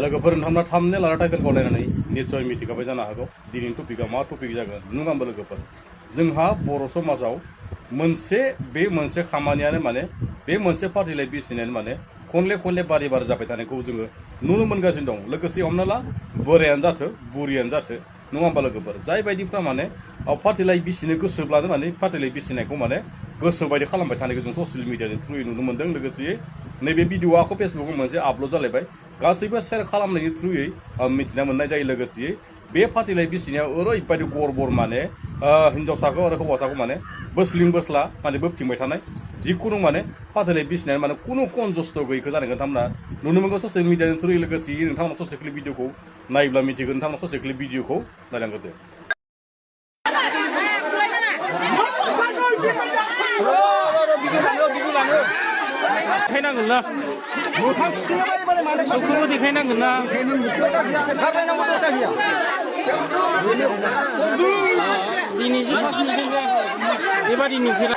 लोगोफोर नोंथांमोना थामने लाना टाइटेलखौ नायनानै निस्सय मिथिखाबाय जानो हागौ दिनैनि टपिकआ मा टपिक जागोन नङा होमबा लोगोफोर जोंहा बर' समाजाव मोनसे खामानियानो माने बे मोनसे फाथैलाइ बिसिनायानो माने खनले बारे जाबाय थानायखौ जोङो नुनो मोनगासिनो दं लोगोसे हमना ला बोरायानो जाथो बुरियानो जाथो नङा होमबा लोगोफोर जाय बायदिफ्रा माने फाथैलाइ बिसिनो गोसोब्लानो माने फाथैलाइ बिसिनायखौ माने गोसो बायदि खालामबाय थानायखौ जों ससियेल मिडियानि थ्रुयै नुनो मोन्दों लोगोसे नैबे भिडिअ'खौ फेसबुकाव मोनसे आपल'ड जालायबाय गासैबो शेयार खालामनायनि थ्रुयै मिथिना मोननाय जायो लोगोसे बे फाथैलाइ बिसिनाया ओरैबायदि गर माने हिन्जावसाखौ आरो हौवासाखौ माने बोस्लिं बोस्ला माने बोबथिंबाय थानाय जिखुनु माने फाथैलाइ बिसिनाया माने खुनु कनजस्थ' गैयैखौ जानाय नोंथांमोना नुनो मोनगोन ससियेल मिडियानि थ्रुयै लोगोसे नोंथांमोना ससियेल क्लिप भिडिअ'खौ नायोब्ला मिथिगोन नोंथांमोना ससियेल क्लिप भिडिअ'खौ नायलांगोन देखायनांगोन ना सबखौबो देखायनांगोन ना दिनैसो फार्स्टनिफ्राय जायाखै एबारनि नुफेरा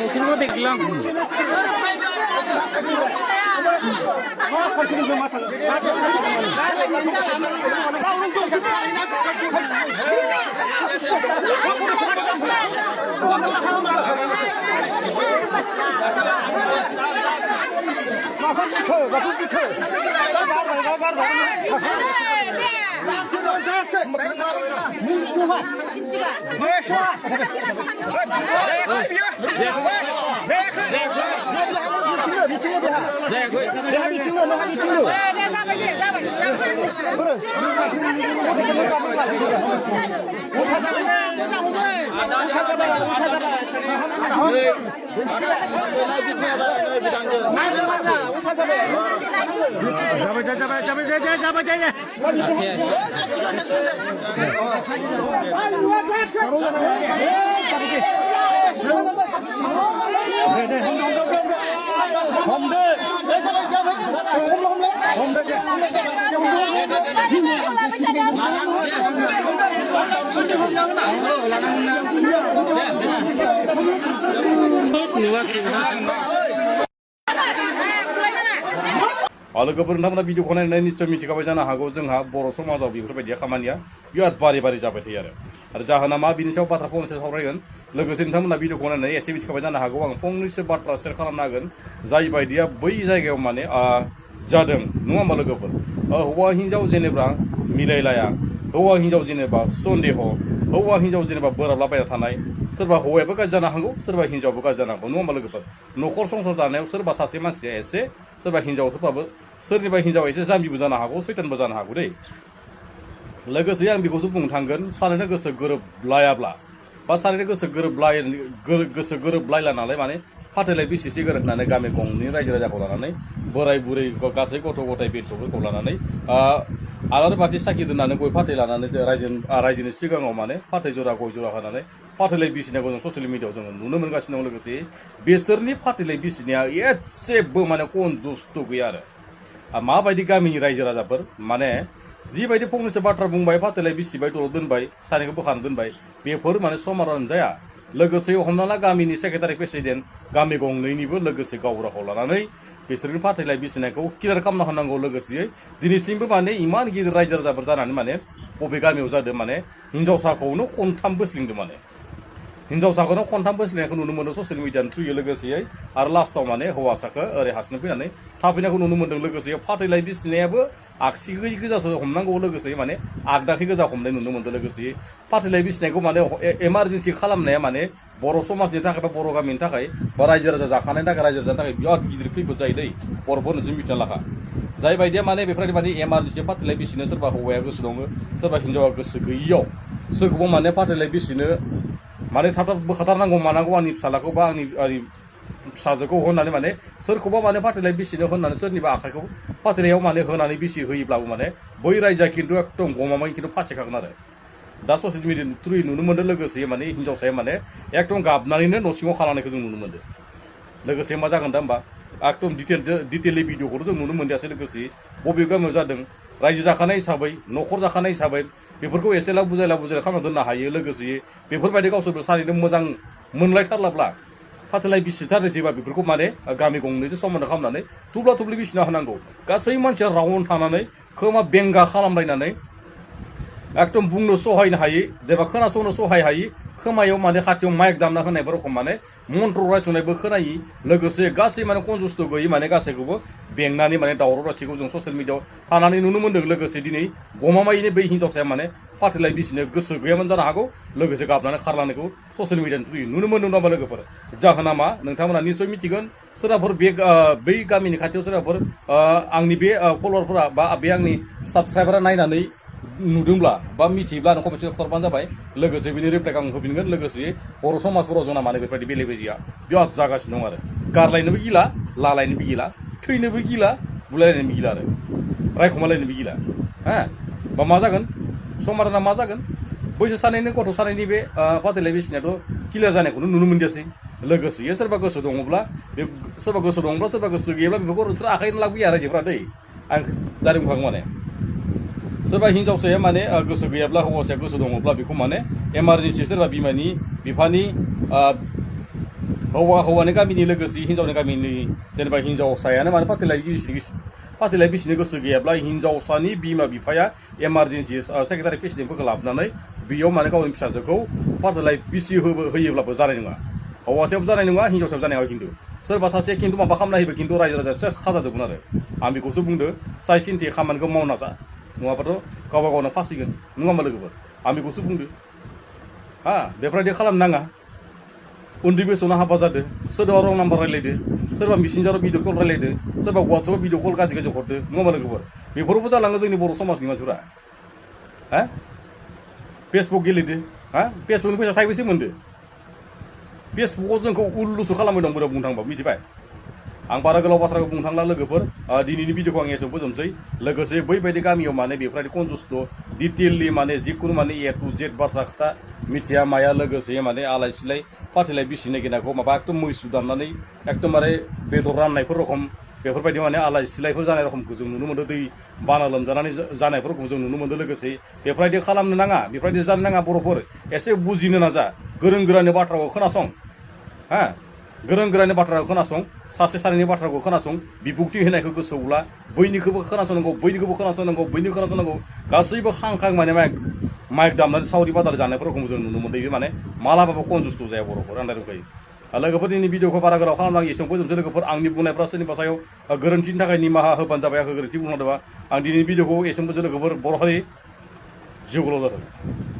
नोंसोरखौ देखलां लोगोफोर नोंथांमोना भिडिअखौ नायनानै निस्सय मिथिखाबाय जानो हागौ जोंहा बर' समाजाव बेफोरबायदि खामानिया बिराद बारे जाबाय थायो आरो जाहोना मा बिनि सायाव बाथ्रा फंनैसो सावरायगोन लोगोसे नोंथांमोना भिडिअखौ नायनानै एसे मिथिखाबाय जानो हागौ आं फंनैसो बाथ्रा शेयार खालामनो हागोन जाय बायदिया बै जायगायाव माने जादों नङा होमबा लोगोफोर हौवा हिन्जाव जेनेबा मिलायलाया हौवा हिन्जाव जेनेबा सन्देह हौवा हिन्जाव जेनेबा बोराबलाबायना थानाय सोरबा हौवायाबो गाज्रि जानो हागौ सोरबा हिन्जावाबो गाज्रि जानो हागौ नङा होमबा लोगोफोर न'खर संसार जानायाव सोरबा सासे मानसिया एसे सोरबा हिन्जावफोरबाबो सोरनिबा हिन्जावा एसे जाम्बिबो जानो हागौ सैतानबो जानो हागौ दै लोगोसे आं बेखौसो बुंनो थांगोन सानैनो गोसो गोरोबलायाब्ला बा सानैनो गोसो गोरोबलायला नालाय माने फाथैलाइ बिसिसि गोरोबनानै गामि गंनि रायजो राजाखौ लानानै बोराय बुरै गासै गथ' गथाय बेन्थ'फोरखौ लानानै आलारि बाथि साखि दोननानै गय फाथै लानानै रायजोनि सिगाङाव माने फाथै जरा गय जरा होनानै फाथैलाइ बिसिनायखौ जों ससियेल मिडियाआव जोङो नुनो मोनगासिनो दं लोगोसे बिसोरनि फाथैलाइ बिसिनाया एसेबो माने कनजुस्ट गैया आरो माबायदि गामिनि रायजो राजाफोर माने जिबायदि फंनैसो बाथ्रा बुंबाय फाथैलाइ बिसिबाय दल दोनबाय सानैखौ बोखारना दोनबाय बेफोर माने समाधान जाया लोगोसे हमना ला गामिनि सेक्रेटारि प्रेसिडेन्ट गामि गंनैनिबो लोगोसे गावबुराखौ लानानै बिसोरनि फाथैलाइ बिसिनायखौ क्लियार खालामना होनांगौ लोगोसे दिनैसिमबो माने इमान गिदिर रायजो राजाफोर जानानै माने बबे गामियाव जादों माने हिन्जावसाखौनो खनथाम बोस्लिंदों माने हिन्जावसाखौनो खनथाम बोस्लिंनायखौ नुनो मोन्दों ससियेल मिडियानि थ्रुयै लोगोसेयै आरो लास्टाव माने हौवासाखौ ओरै हारसिं फैनानै थाफैनायखौ नुनो मोन्दों लोगोसे फाथैलाइ बिसिनायाबो आगसिखै गोजासो हमनांगौ लोगोसे माने आगदाखै गोजा हमनाय नुनो मोन्दों लोगोसे फाथैलाइ बिसिनायखौ माने इमारजेन्सि खालामनाया माने बर' समाजनि थाखाय बा बर' गामिनि थाखाय बा रायजो राजा जाखानायनि थाखाय रायजो राजानि थाखाय बिराद गिदिर खैफोद जायो दै बर'फोरनो जों मिथिना लाखा जाय बायदिया माने बेफोरबायदि माने इमारजेन्सि फाथैलाइ बिसिनो सोरबा हौवाया गोसो दङ सोरबा हिन्जावा गोसो गैयियाव सोरखौबा माने फाथैलाइ बिसिनो माने थाब थाब बोखाथारनांगौ मानांगौ आंनि फिसालाखौ बा आंनि फिसाजोखौ होनानै माने सोरखौबा माने फाथैलाइ बिसिनो होनानै सोरनिबा आखाइखौ फाथैलाइयाव माने होनानै बिसि होयोब्लाबो माने बै रायजोआ खिन्थु एकदम गमामै खिन्थु फासिखागोन आरो दा ससियेल मिडियानि थ्रुयै नुनो मोन्दों लोगोसे माने हिन्जावसाया माने एकदम गाबनानैनो न' सिङाव खालामनायखौ जों नुनो मोन्दों लोगोसे मा जागोन दा होमबा एकदम डिटेलि भिडिअखौथ' जों नुनो मोनदियासै लोगोसे बबे गामियाव जादों रायजो जाखानाय हिसाबै न'खर जाखानाय हिसाबै बेफोरखौ एसेला बुजायला खालामना दोननो हायो लोगोसे बेफोरबायदि गावसोरबो सानैजों मोजां मोनलायथारलाब्ला फाथैलाय बिसिथारनोसैबा बेफोरखौ माने गामि गंनैजों सोमोन्दो खालामनानै थुब्ला थुब्लि बिसिना होनांगौ गासै मानसिया राउन्ड थानानै खोमा बेंगा खालामलायनानै एकदम बुंनो सहायनो हायै जेनेबा खोनासंनो सहाय हायै खोमायाव माने खाथियाव माइक दामना होनाय रखम माने मन्त्र रायसंनायबो खोनायै लोगोसे गासै माने कन्जुस्ट गैयै माने गासैखौबो बेंनानै माने दावराव दावसिखौ जों ससियेल मिडियाआव थानानै नुनो मोन्दों लोगोसे दिनै गमामायैनो बै हिन्जावसाया माने फाथैलाय बिसिनो गोसो गैयामोन जानो हागौ लोगोसे गाबनानै खारलांनायखौ ससियेल मिडियानि थ्रुयै नुनो मोन्दों नामा लोगोफोर जाहोना मा नोंथांमोना निसय मिथिगोन सोरबाफोर बै गामिनि खाथियाव सोरबाफोर आंनि बे फल'वारफोरा बा बे आंनि साबसक्राइबारा नायनानै नुदोंब्ला बा मिथियोब्ला कमेन्ट सेक्सनाव खालामबानो जाबाय लोगोसे बिनि रिप्लाइखौ आं होफिनगोन लोगोसे बर' समाजफोराव जोंना माने बेफोरबायदि बेले बेजेया बिराद जागासिनो दं आरो गारलायनोबो गिला लालायनोबो गिला थैनोबो गिला बुलायलायनोबो गिला आरो रायखुमालायनोबो गिला हा बा मा जागोन समाधाना मा जागोन बैसो सानैनि गथ' सानैनि बे फाथैलाय बिसिनायाथ' क्लियार जानायखौनो नुनो मोनदियासै लोगोसे सोरबा गोसो दङब्ला सोरबा गोसो गैयाब्ला बेफोरखौ नोंसोर आखाइजों लाबोया रायजोफ्रा दै आं दारि बुंखागोन माने सोरबा हिन्जावसाया माने गोसो गैयाब्ला हौवासाया गोसो दङब्ला बेखौ माने इमारजेन्सि सोरबा बिमानि बिफानि हौवानि गामिनि लोगोसे हिन्जावनि गामिनि जेनेबा हिन्जावसायानो माने फाथैलाय बिसिनो गोसो गैयाब्ला हिन्जावसानि बिमा बिफाया इमारजेन्सि सेक्रेटारि प्रेसिडेन्टफोरखौ लाबोनानै बेयाव माने गावनि फिसाजोखौ फाथैलाय बिसि होयोब्लाबो जानाय नङा हौवासायाबो जानाय नङा हिन्जावसायाबो जानाय नङा खिन्थु सोरबा सासे खिन्थु माबा खालामना होयोबा खिन्थु रायजो राजा सेस खाजाजोबगोन आरो आं बेखौसो बुंदो साइ सिन्थि खामानिखौ मावना जा नङाबाथ' गावबा गावनो फासिगोन नङा होमबा लोगोफोर आं बेखौसो बुंदो हा बेफोरबायदि खालामनो नाङा उन्दै बैसोआवनो हाबा जादो सोरबा रं नाम्बार रायलायदो सोरबा मेसेन्जाराव भिडिअ कल रायलायदो सोरबा वाट्सएपआव भिडिअ कल गाज्रि हरदो नङा होमबा लोगोफोर बेफोरबो जालाङो जोंनि बर' समाजनि मानसिफ्रा हा फेसबुक गेलेदो हा फेसबुकनि फैसा थाइबेसे मोनदो फेसबुकआव जोंखौ उल्लुसो खालामबाय दं बुंनो थांबा मिथिबाय आं बारा गोलाव बाथ्राखौ बुंनो थांला लोगोफोर दिनैनि भिडिअखौ आं एसेयाव फोजोबसै लोगोसे बैबायदि गामियाव माने बेफोरबायदि कन्जुस्ट डिटेललि माने जिखुनु माने ए टु जेड बाथ्रा खोथा मिथिया माया लोगोसे माने आलाय सिलाय फाथैलाय बिसि नागिरनायखौ माबा एकदम मैसु दाननानै एकदमबारे बेदर राननायफोर रखम बेफोरबायदि माने आलाय सिलायफोर जानाय रखमखौ जों नुनो मोन्दों दै बाना लोमजानानै जानायफोरखौ जों नुनो मोन्दों लोगोसे बेफोरबायदि खालामनो नाङा बेफोरबायदि जानो नाङा बर'फोर एसे बुजिनो नाजा गोरों गोरानि बाथ्राखौ खोनासं हा गोरों गोरानि बाथ्राखौ खोनासं सासे सानैनि बाथ्राखौ खोनासं बिबुंथि होनायखौ गोसोआवला बैनिखौबो खोनासंनांगौ गासैबो खां माने माइक दामनानै सावरि बादारि जानायफोरखौ जों नुनो मोन्दों माने मालाबाबो कन्जुस्ट जाया बर'फोर आं दंखायो लोगोफोर दिनै भिडिअखौ बारा गोलाव खालामनां एसेयाव फोजोबसै लोगोफोर आंनि बुंनायफ्रा सोरनिबा सायाव गोरोन्थिनि थाखाय निमाहा होबानो जाबाय आंखौ गोरोन्थि बुंलांदोंबा आं दिनैनि भिडिअखौ एसेयाव फोजोबसै लोगोफोर बर' हारि जिउ गोलाव जाथों।